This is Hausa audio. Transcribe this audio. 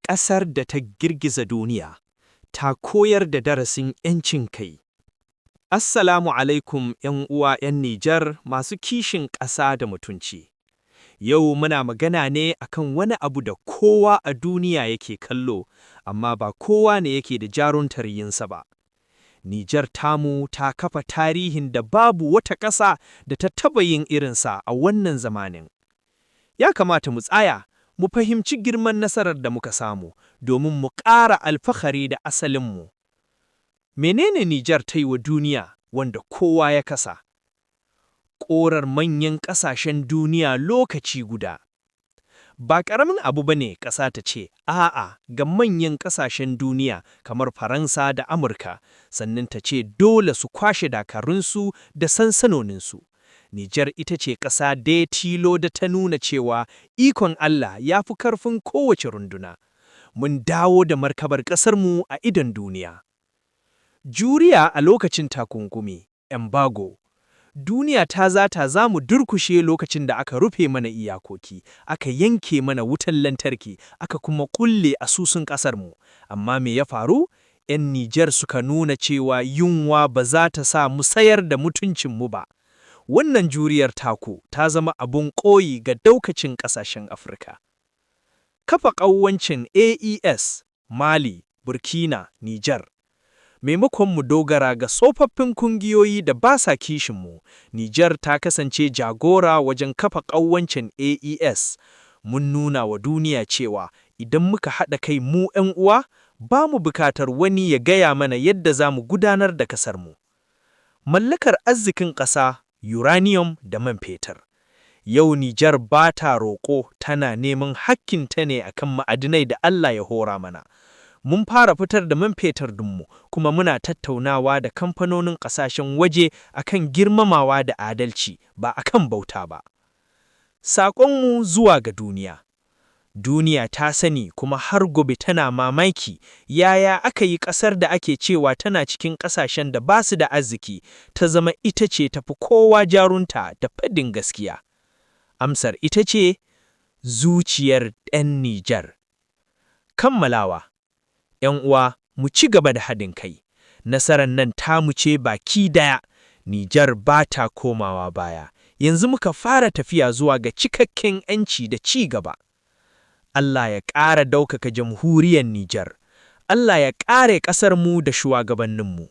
Ƙasar da ta girgiza duniya, ta koyar da darasin 'yancin kai. Assalamu alaikum, 'yan uwa 'yan Nijar masu kishin ƙasa da mutunci. Yau muna magana ne akan wani abu da kowa a duniya yake kallo, amma ba kowa ne yake da jaruntar yinsa ba. Nijar tamu ta kafa tarihin da babu wata ƙasa da ta taɓa yin irinsa a wannan zamanin. Ya kamata mu tsaya, mu fahimci girman nasarar da muka samu, domin mu ƙara alfahari da asalinmu. Menene Nijar ta yi wa duniya wanda kowa ya kasa? Korar manyan ƙasashen duniya lokaci guda. Ba ƙaramin abu ba ne ƙasa ta ce a'a ga manyan ƙasashen duniya kamar Faransa da Amurka, sannan ta ce dole su kwashe dakarunsu da sansanoninsu. Nijar ita ce ƙasa ɗaya tilo da ta nuna cewa ikon Allah ya fi ƙarfin kowace runduna. Mun dawo da martabar ƙasarmu a idon duniya. Juriya a lokacin takunkumi, embargo. Duniya ta zata za mu durkushe lokacin da aka rufe mana iyakoki, aka yanke mana wutan lantarki, aka kuma kulle asusun ƙasarmu. Amma me ya faru? 'Yan Nijar suka nuna cewa yunwa ba za ta sa mu sayar da mutuncinmu ba. Wannan juriyar taku ta zama abun koyi ga daukacin ƙasashen Afirka. Kafa ƙawancin AES, Mali, Burkina, Nijar. Maimakon mu dogara ga tsofaffin kungiyoyi da ba sa kishinmu, Nijar ta kasance jagora wajen kafa ƙawancin AES. Mun nuna wa duniya cewa idan muka haɗa kai mu 'yan uwa, ba mu bukatar wani ya gaya mana yadda za mu gudanar da kasarmu. Mallakar arzikin ƙasa, uranium da man fetur. Yau Nijar ba ta roƙo, tana neman hakkinta ne akan ma'adinai da Allah ya hora mana. Mun fara fitar da man fetur dinmu, kuma muna tattaunawa da kamfanonin ƙasashen waje akan girmamawa da adalci, ba akan bauta ba. Saƙonmu zuwa ga duniya. Duniya ta sani kuma har gobe tana mamaki yaya aka yi ƙasar da ake cewa tana cikin ƙasashen da ba su da arziki ta zama ita ce tafi kowa jarunta da faɗin gaskiya. Amsar ita ce zuciyar 'yan Nijar. Kammalawa. 'Yan uwa, mu ci gaba da haɗin kai. Nasarar nan tamu ce baki daya. Nijar ba ta komawa baya. Yanzu muka fara tafiya zuwa ga cikakken 'yanci da ci gaba. Allah ya ƙara ɗaukaka Jamhuriyar Nijar. Allah ya kare ƙasarmu da shugabanninmu.